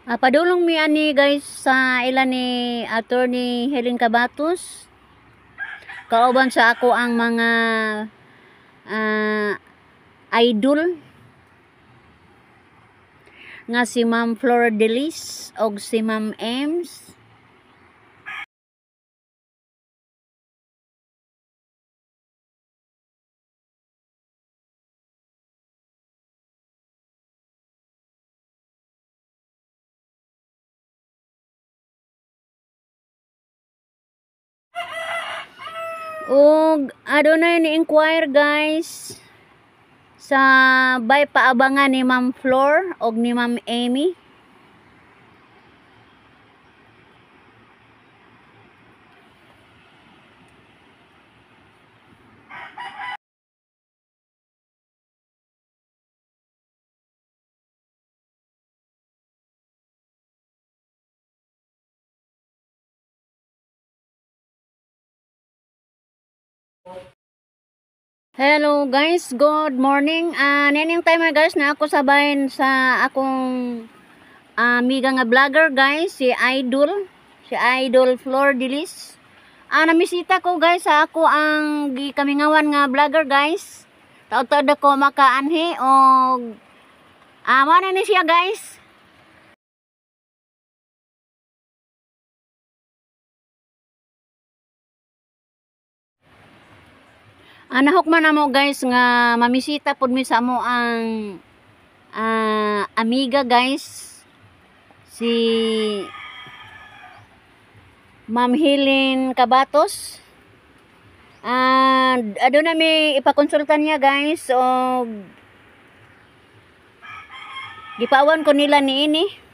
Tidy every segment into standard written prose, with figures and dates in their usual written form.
Padulong mi ani guys sa ila ni Attorney Helen Cabatos. Kauban sa ako ang mga idol nga si Ma'am Flor Delis og si Ma'am Ems. Og adunay ni-inquire guys sa bay paabangan ni Ma'am Flor og ni Ma'am Amy. Hello guys, good morning. Nining time guys na ako sabayin sa akong amiga nga vlogger guys, si Idol Flor Delis. Namisita ko guys sa ako ang gikamingawan nga vlogger guys. Taod-taod ako makaanhi og mao na ni siya guys. Nahok man namo guys nga mamisita pud mi sa amo ang amiga guys, si Ma'am Helen Cabatos. Aduna mi ipakonsulta niya guys og gipawan ko nila niini.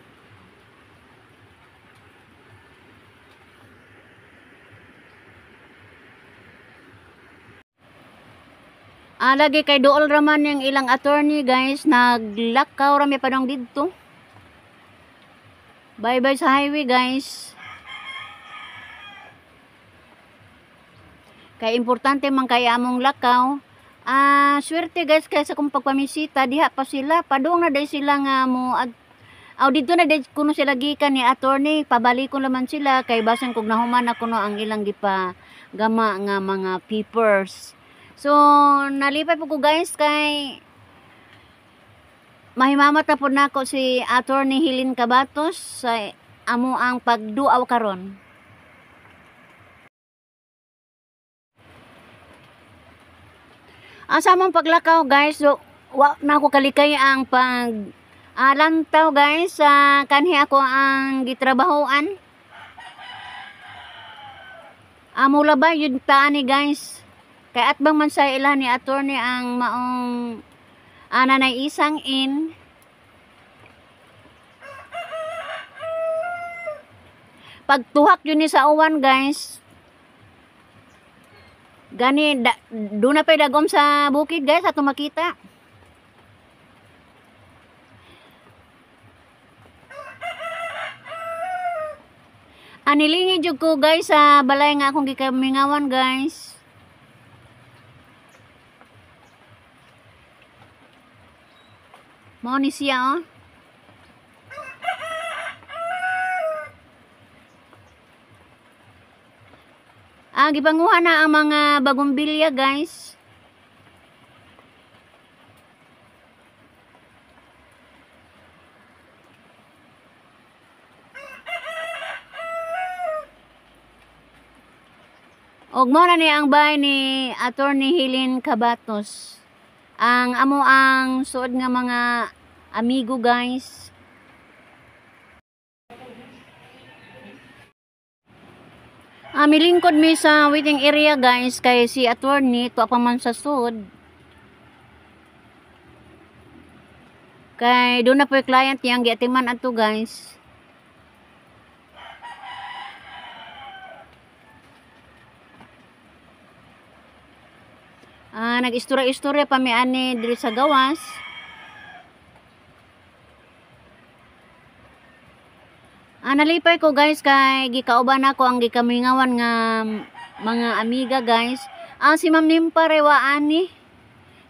Lagi kay dool raman yung ilang attorney guys, naglakaw rami pa dong didto. Bye bye sa highway guys. Kay importante man kay among lakaw. Swerte guys kay sa kung pagpamisita diha pa sila, padung na day sila nga mo aw didto na day kuno sila gikan ni attorney, pabalikon laman sila kay basan kog nahuman na kuno ang ilang gipagama nga mga papers. So, nalipay po ko guys kay mahimamat na po nako si Attorney Helen Cabatos sa amo ang pagduaw karon. Sa among paglakaw guys, so, wa na ako kalikay ang pag lantaw guys sa kanhi ako ang gitrabahoan. Amo labay yun taan ni guys. Kay atbang man sa ila ni attorney ang maong ananay isang in. Pagtuhak yun ni sa uwan guys. Gani doon na pa'y dagom sa bukid guys ato makita. Anilingi jud ko guys sa balay nga akong gikamingawan guys. Mao ni siya oh. Gipanguha na ang mga bagong bilya guys. Og mao na ni ang bahay ni Attorney Helen Cabatos. Ang amo ang suod nga mga amigo guys. Milingkod mi sa waiting area guys kay si attorney tuwa pa man sa sud. Kay doon na po yung client niyang giatiman adto guys. Nag-istorya-istorya pa mi ani diri sa gawas. Nalipay ko guys kay gikauban ako ang gikamingawan nga mga amiga guys. Si Ma'am Nimpa rewa ani.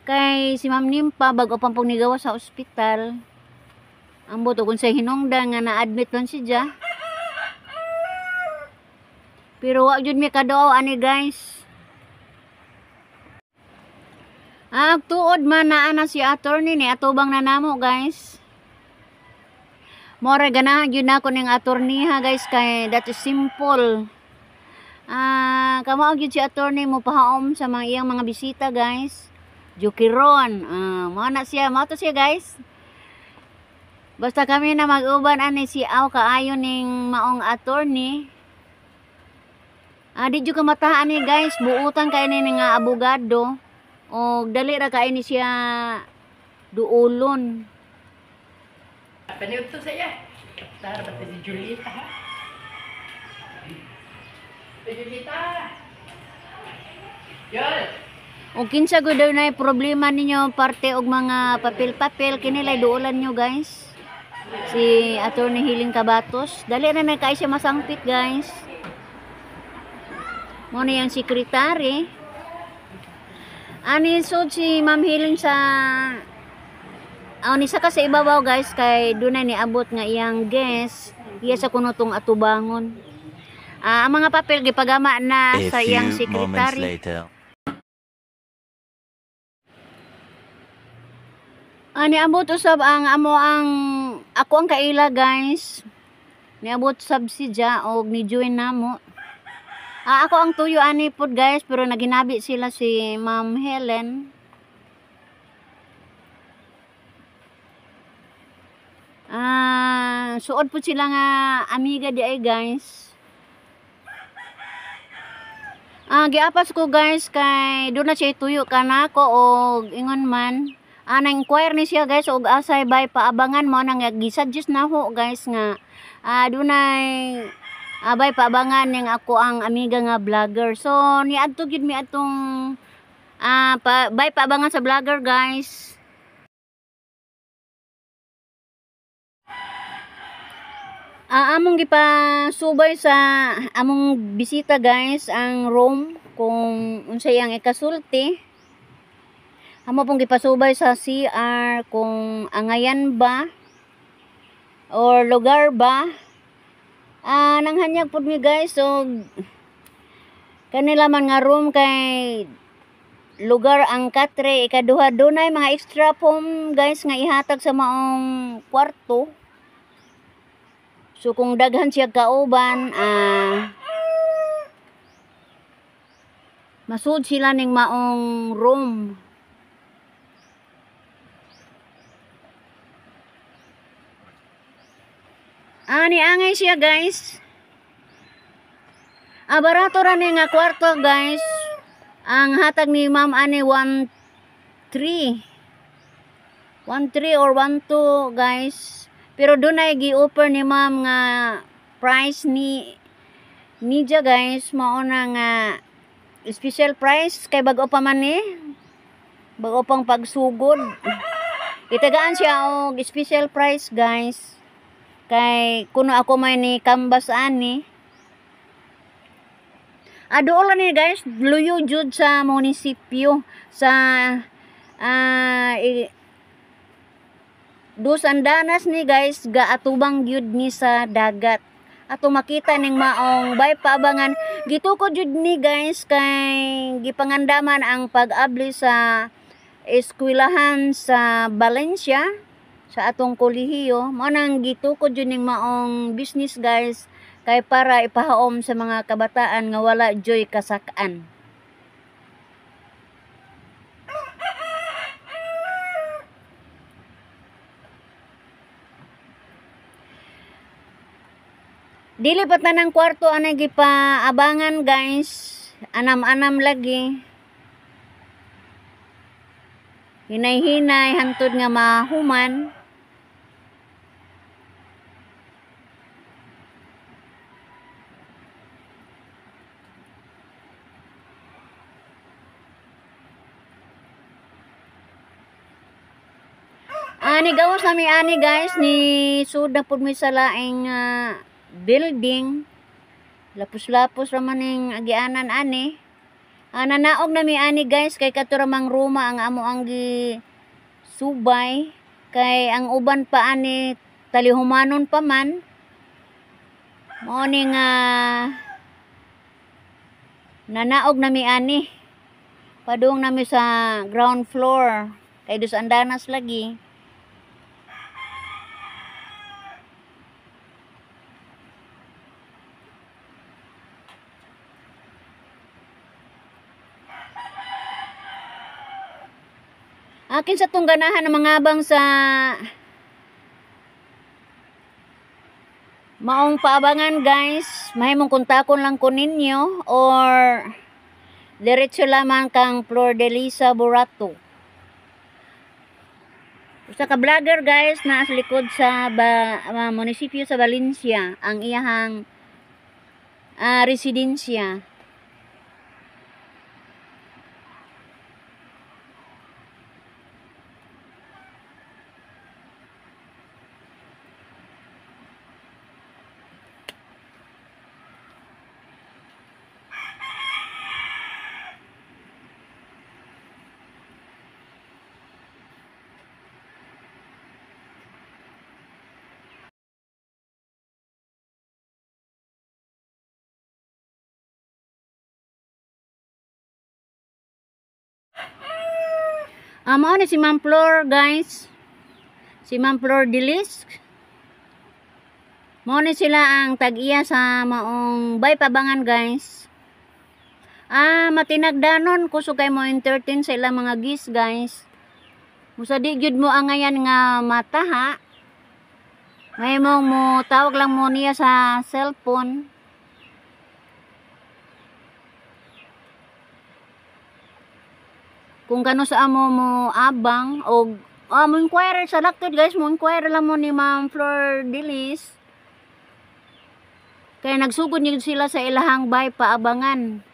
Kay si Ma'am Nimpa bag-o pang pong nigawas sa ospital. Ambot og unsay hinungdan nga na-admit man siya. Pero wa jud mi kaduaw ani, guys. Ah, tuod man naa na si attorney ni atubang na namo, guys. Mora ganahan gyud nako ning attorney ha, guys, kay that is simple. Ah, kamao gyud si attorney mo pahaom sa mga iyang mga bisita, guys. Jukiron. Ah, mao na siya, mao to siya, guys. Basta kami na mag-uban ani si aw kaayo ning maong attorney. Ah, di jud ka matahaan ni, guys, buutan kay ni nga abogado. Og dali ra kay ni siya duolon. Paniud to sa iya. Sara ba si Julieta ha? Si Julieta. Yol. Og kinsa gud daw na problema ninyo parte og mga papel-papel, kinilay duolan nyo, guys. Si Attorney Hiling Cabatos, dali ra na kay siya masangpit, guys. Mo na yung secretary. Ani sud si Ma'am Hiling sa ni saka sa ibabaw, guys, kay dunay niabot nga iyang guest, iya sa kuno tong atubangon. Ah, ang mga papel gipagama na A sa iyang few moments secretary. later. Ah, niabot usab ang amo ang ako ang kaila, guys. Niabot sab si Ja og ni join namo. Ah, ako ang tuyo ani pod, guys, pero naginabi sila si Ma'am Helen. Ah, suod po sila nga amiga di ay, guys. Ah, giapas ko, guys, kay doon na siya tuyo kanako og ingon man. Ah, na-inquire ni siya, guys, og asay bay paabangan mo nang gi-suggest na ho, guys, nga dunay abay paabangan ning ako ang amiga nga vlogger. So niadto gyud mi atong bay paabangan sa vlogger, guys. Ah, among gipasubay sa among bisita, guys, ang room kung unsay ang ikasulti. Amo pong gipasubay sa CR kung angayan ba or lugar ba. Ah, nanghanyag pud mi, guys, og kanila man nga room kay lugar ang katre, ikaduha dunay mga extra foam, guys, nga ihatag sa maong kwarto. So kung daghan siya kauban, masud sila ning maong room. Ah, niangay siya, guys. Ah, barato ra ni nga kwarto, guys. Ang hatag ni Ma'am ani 1.3. 1.3 or 1.2, guys. Pero dunay gi-offer ni Ma'am nga price ni niya, guys, mao na nga special price kay bag-o pa man ni. Bag-o pang pagsugod. Itagaan siya og special price, guys. Kay kuno ako may ni kambas ani. Ah, doon lang ni, guys, luyo jud sa munisipyo sa Dos Andanas ni, guys, gaatubang gyud ni sa dagat. Ato makita ning maong bay paabangan, gitukod jud ni, guys, kay gipangandaman ang pag-abli sa eskwelahan sa Valencia sa atong kolehiyo. Mao nang gitukod jud ning maong business, guys, kay para ipahaom sa mga kabataan nga wala joy kasak-an. Dili pa tanang kwarto anay gipaabangan, guys. Anam-anam lagi. Hinay-hinay hantod nga mahuman. Ani gawas nami ani, guys, ni sud na pud mi sa laing building. Lapos-lapos ra man ning agianan ani. Ah, nanaog na mi ani, guys, kay kato ra mang ruma ang amo ang gi subay kay ang uban pa ani talihumanon pa man. Mao ni nga nanaog nami ani. Padung nami sa ground floor kay dos andanas lagi. Akin sa tong ganahan ng mga abang sa maong paabangan guys, mahimong kontakon lang ko ninyo or diretso lamang kang Flordelisa Burato. Usa ka vlogger guys naa sa likod sa munisipyo sa Valencia ang iyahang residensya. Mao ni si Ma'am Flor guys. Si Ma'am Flor Delis. Mao ni sila ang tag-iya sa maong bay pabangan guys. Matinagdanon kusog kay mo entertain sa ilang mga guests guys. Musa di gyud mo angayan nga mataha. Mahimong mo tawag lang mo niya sa cellphone. Kung kano sa amo mo abang og mo inquire sa laktod guys, mo inquire lang mo ni Ma'am Flor Delis. Kaya nagsugod niyo sila sa ilahang bay paabangan.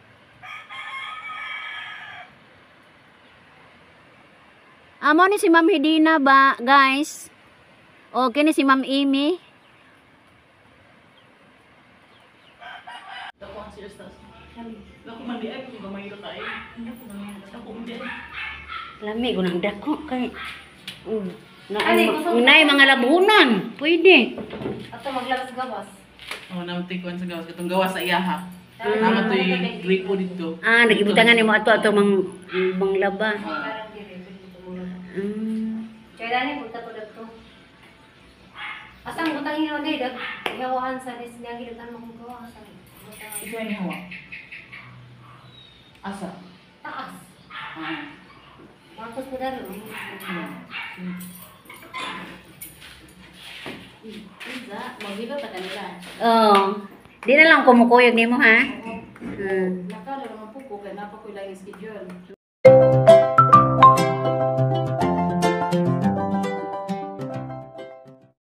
Amo ni si Ma'am Hidina ba guys? O kini si Ma'am Amy. Dako ang serious tas. Dako man di ay kung gamay ra kay. Dako man di ay. Lami ko nang dako kay naay mga labunan. Pwede. Ato maglabas gawas. Oh, naman to'y kuwan sa gawas. Katong gawas sa iyaha. Naman to'y gripo dito. Nagibutangan nimo ato ato mang manglaba. Parang dire Kaya dani punta ko dagto. Asang butang hinaw day dag ihawahan sa nis niya gidutan mo kung gawa sa. Ikaw ni hawa. Asa? Taas. Marcos ko daro. Oh. Di na lang kumukuyog nimo ha. Naka lang po ko kay napa ko lang schedule.